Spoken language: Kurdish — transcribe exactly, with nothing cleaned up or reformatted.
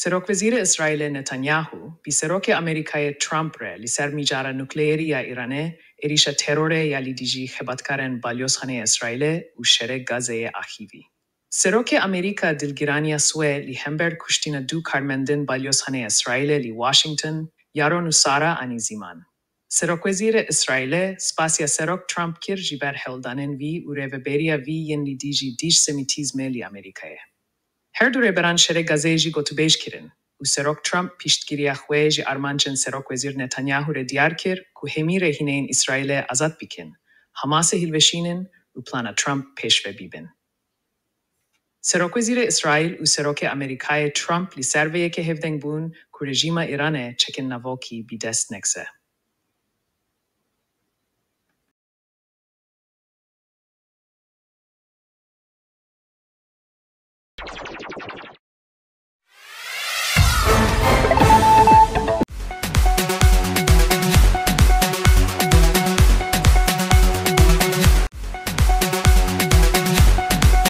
Serokwezîrê Îsraîlê Netanyahu bi serokê Amerîkayê Trump re li ser mîcara nukleerî ya Îranê, êrîşa terorê ya li dijî xebatkarên balyozxaneyê Îsraîlê û şerê Gazeyê axivî. Serokê Amerîka dilgiraniya swê li hember kuştina du karmendên balyozxaneyê Îsraîlê li Washington, Yaron û Sara anî ziman. Serokwezîrê Îsraîlê spasiya Serok Trump kir ji ber hewldanên vî û rêveberiya vî yên li dijî dîş semîtîzmê li Amerîkayê. Her du rêberan şerê Gazeyê jî gotûbêj kirin û Serok Trump piştgiriya xwe ji armancên Serokwezîr Netanyahu re diyar kir ku hemî rehîneyên Îsraîlê azad bikin, Hamasê hilweşînin û plana Trump pêşve bibin. Serokwezîrê Îsraîl û Serokê Amerîkayê Trump li ser vê yekê hevdeng bûn ku rejîma Îranê çekên navokî bi dest nexise.